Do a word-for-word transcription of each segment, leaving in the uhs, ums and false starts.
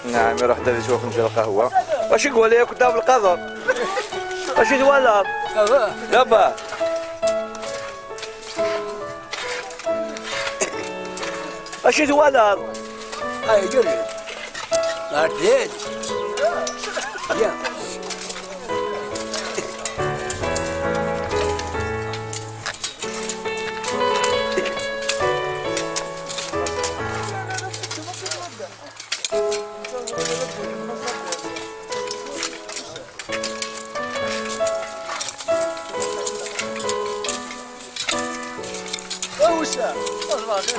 نعم، يروح دابا يشوف نجي القهوة. واش يقول لي كنت في القدر؟ واش يتولى؟ دابا. اش يتولى؟ هاي جري. بعدين. يا. وسع. الله خير.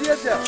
زيادة.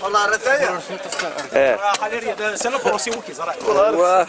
والله راه تايا. ايه. خلي ريا، سلام بروسي وكي زرع. والله.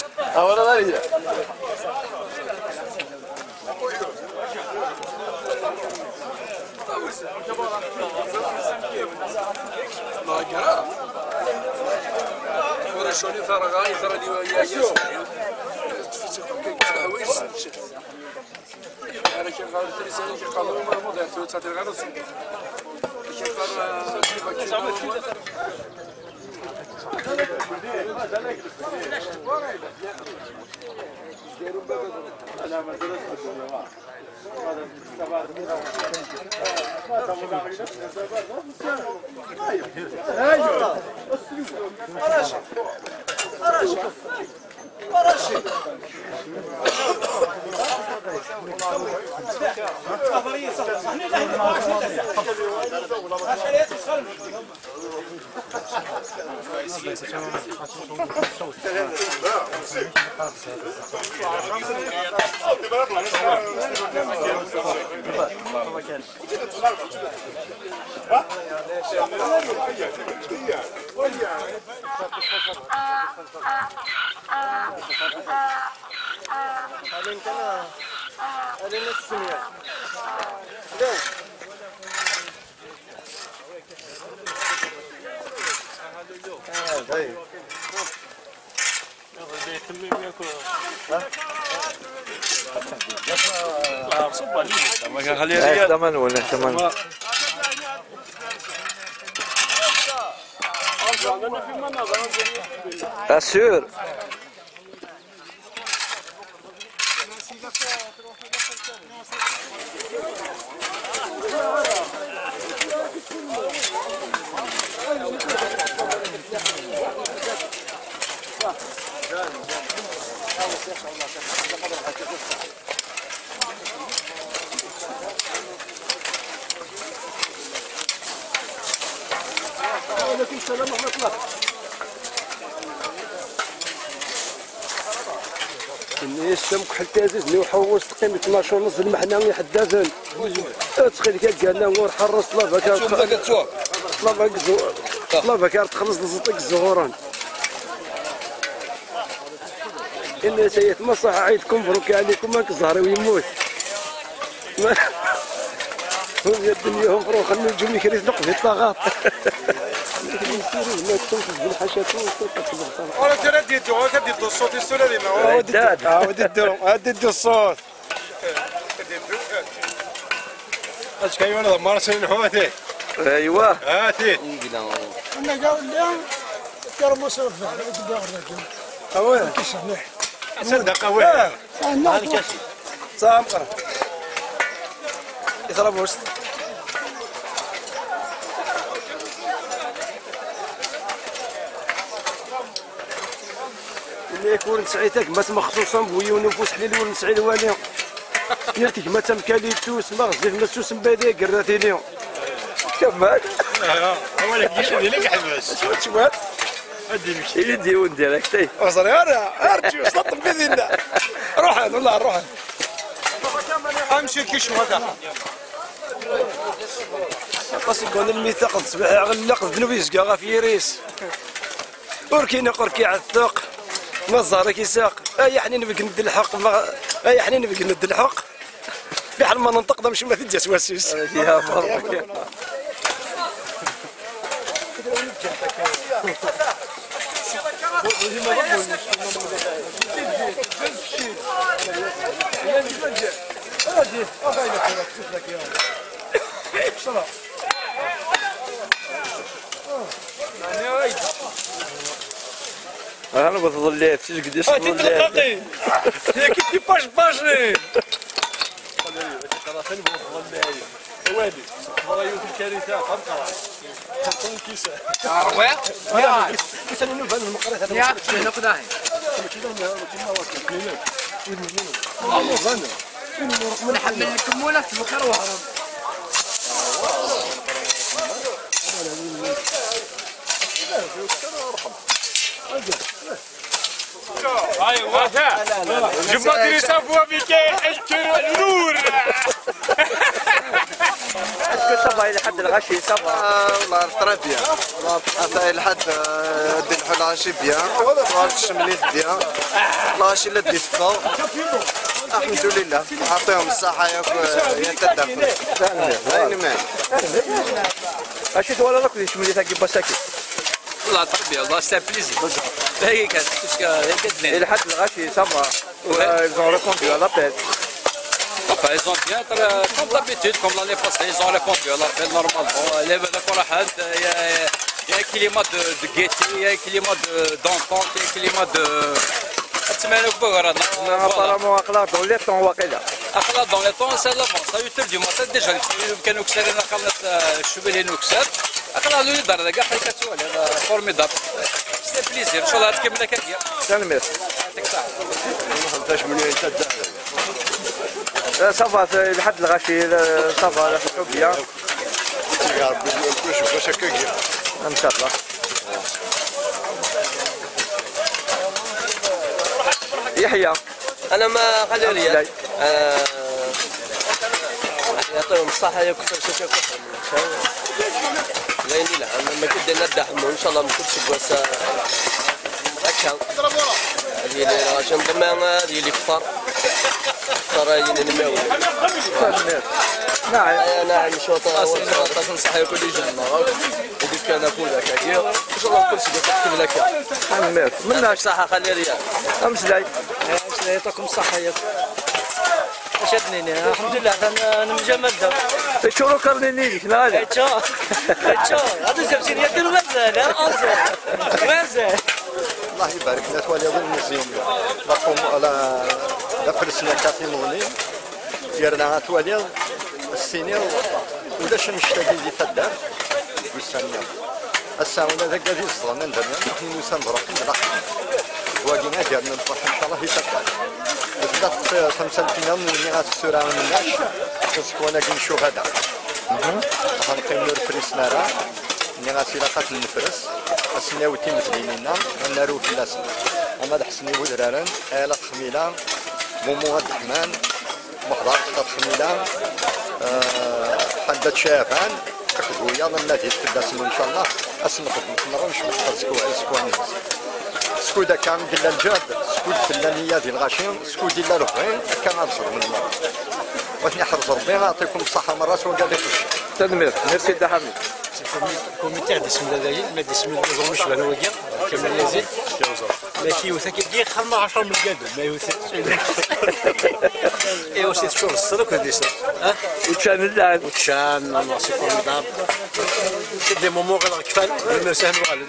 الله يخليك. ايش ضمن ولا ايش ضمن؟ Assure. وعليكم السلام ورحمة الله. الناس تم كحل تعزيز نيو حوس تقيم اثناش ونص المحنة يحدثن. ادخل كاكانا ور حرص طلبك. طلبك زو-، طلبك تخلص لزطك الزهوران. إن سيد مصح عيدكم مبروك عليكم، ماك الزهر ويموت. ما-، هم يا الدنيا هم روح النجوم يكري يطلق في الطاغات. يصيروا هناك تنفذ بالحشا، تنفذ بالحشا. ولا ترى ديتو، ولا تديتو الصوت يسولا لينا. عاود داد. عاود الدو، عاود الدو الصوت. اش كاين ولا مارسين حوتي؟ ايوا. هاتي. انا قاول اليوم ترمس الفار، قدام الرجل. اوي. كيش هنا؟ صدق اوي. آه. آه، نعم. صامقة. يضرب وسط. اللي يكون سعيتك ما مخصوصا بويون نفوس حليل ونسعي الوالي. يرتك ما تمكالي توس ما غزيف ما سوس مبادئ قراتيني. كمال. آه، هو لك يجي لك حبس. شو تشوات؟ ادي مشي. يدي وين ديريكت، اي. وصل يا را، ارجو، سطم بيدينا. روح، والله، روح. امشي كي شو هذا. قصي يقول الميثاق الصباح يغلق ذنوب يزقى غا في يريس. وركينا قركي على الثوق. ما زارك يساق. اي حنين بقند الحق، ما، اي حنين بقند الحق. في حال ما ننطق ده مش ما تجي سواسيس. يا مرحبا. انا بتظليت، تيجي قديش هاتي تظليت. تلقاقي. هي كي تي باش باش لي. وادي. مرة يوم الكارثة، خمسة. خمسين كيسة. آه، وين؟ وين؟ كيسة اللي نبان المقرية هذا. يا، شنو كداهي؟ نحمل لكم ولا تبقى روحهم. ايوا. جبت لي صفوة بكي الكرة الأولى. Est-ce que ça va, الحد الغاشي، ça va؟ آه، والله très bien. والله حتى الحد، آه، دي الحل عاشي bien. والله الشمليت bien. والله شي اللي دي فطور. الحمد لله. يعطيهم الصحة يا ك-، يا تدخل. هاي نمان. اش تولى لك اللي شمليت هاكي بساكي؟ والله très bien، والله c'est un plaisir. هي كانت، parce que هي كانت لنا. الحد الغاشي ça va. Ouais. Ils ont répondu à l'appel. Enfin, ils ont bien, euh, comme d'habitude, comme l'année passée, ils ont répondu à l'appel normalement. Il y a, il y a un climat de, de gaieté, il y a un climat de, d'entente, il y a un climat de, تسمعنا بغرض. Voilà. Apparemment, aql-aɣ dans les temps, واقيلا. aql-aɣ dans les temps, c'est là, bon, ça a eu du matin déjà, كانوا كسرنا قناة، آه، الشبيلي نكسر. aql-aɣ نولي دار دقا حركة سوالي، هذا formidable. C'est un plaisir، إن شاء الله تكمل هكا. تنميرت. يعطيك الصحة. آه، ça va، الحد الغاشي، آه، ça va، الحمد لله. يا ربي، كلشي باش هكا. ان شاء الله. يحيى. انا ما خلي ريال. آه، يعطيهم الصحة يا كفر شكا كفر. لا يني لا، انا ما كدنا الدحم، وان شاء الله ما كنتش بس هكا. هذه اللي راجل ضمان، هذه اللي كفر. ترى يني الماوي. نعم. انا نعم شوطه. تنصح كل جنة. وديك كان فولا كاكيا. ان شاء الله كل شيء يكون لك. امير. من صحة خلي ريال. امسلاي. يعطيكم الصحة يا أخي. اش هاد نيني؟ الحمد لله، انا، انا من جمال دا. تشورو كارنيني، لا، لا. تشو. تشو. هذا جاب سيريا دير مازال، ها؟ مازال. مازال. الله يبارك، لا توالي وين المزيوم. لا قوم، لا، لا فرسنا كاتي موني. ديالنا غتوالي السيني، ولاش نشتاقي دي فدار. والثانية. الساعة ولا ذاك غادي يزضنا ندير، نحن نسان ضروري نضحك. واقي ما ديالنا نفرح ان شاء الله يتبع. لا تنسى الفيلم واللي غاتسورا من الناس. تسكونا كي نشوف هذا. غنقيم نور فريسنا راه. اللي غاسي لا قاتل نفرس. اسناو تيمثلينينا. نارو في الناس. اما الحسني ودرارا. الا تخميله. مومو هاد الحمان. مقدار تخميله. آه، حدد شافان. كتقول يلا النادي في الناس ان شاء الله. اسمك نتمرنش مش سكو سكو. سكو دا كان ديال الجاد. سكو فلانيه ديال الغاشي. سكو ديال الربعين. كان غنخدم المرة. واش نحرز ربي يعطيكم الصحة مرة سوا قاعد يخش. تنمير. ميرسي دا حميد. الكومي-، الكوميتي غادي يسمى دايين، ما غادي يسمى دايين، مش بان وجه. كمال يزيد. ما كيوثا كي يدي خمسة عشر من القادم، ما يوثا. ايوا سي تشور السلك هذه سنة. ها؟ وتشان اللعب. وتشان، الله سي فورميداب. سي دي مومون غير كفال، ما سهل وغالب.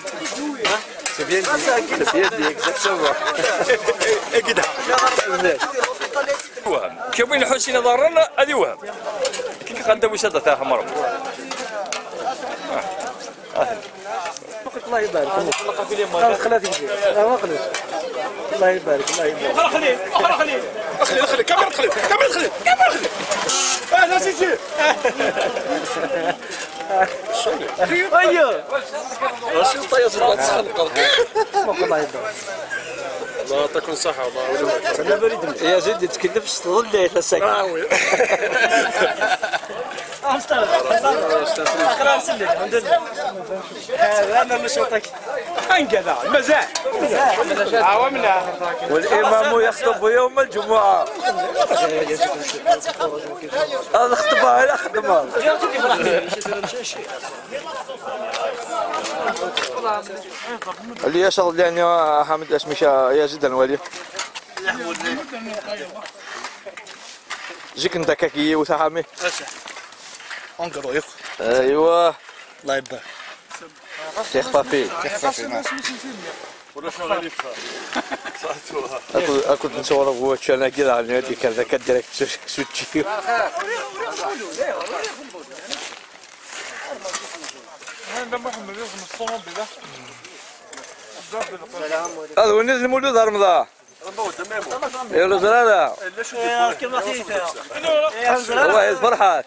ها؟ سي بيان دي. سي بيان دي، اكزاكتومون. اكيد. وهم. كيبين الحسين ضرنا، هذه وهم. كي كان دوي سادة تاع حمر. الله يبارك. آه، خلاص يجي. آه، ما خلاص. الله يبارك، الله يبارك. خلي، خلي، خلي. خلي، خلي، كامل خلي، كامل خلي، كامل خلي. آه، لا، سي، سي. ايوه. راسي وطايا زربات تخلق. الله يبارك. الله يعطيكم الصحة، الله يعاونكم. يا زيد، تكلف ستظل ليه لسك. آه، وي. آه، أستاذ. أستاذ. آخر أرسل لك، الحمد لله. آه، أنا مش وطك. هنقذا، مازال. عاومنا. والإمام يخطب يوم الجمعة. الخطبة على خدمة. اللي يشغل يعني حامد اسمي شا-، يزيد الوالي. جيك انت كاكي وثحامي. اونكل رويك. ايوا. الله يبارك. شيخ طفيل. شيخ طفيل، نعم. اكو، اكو نصور هو تشانا كذا على هذيك كذا كديريكت سوتشي. هذا محمد يخدم الصوم بلا. هذا هو نزل مولود رمضان. يا الزرارة. الله يفرحك.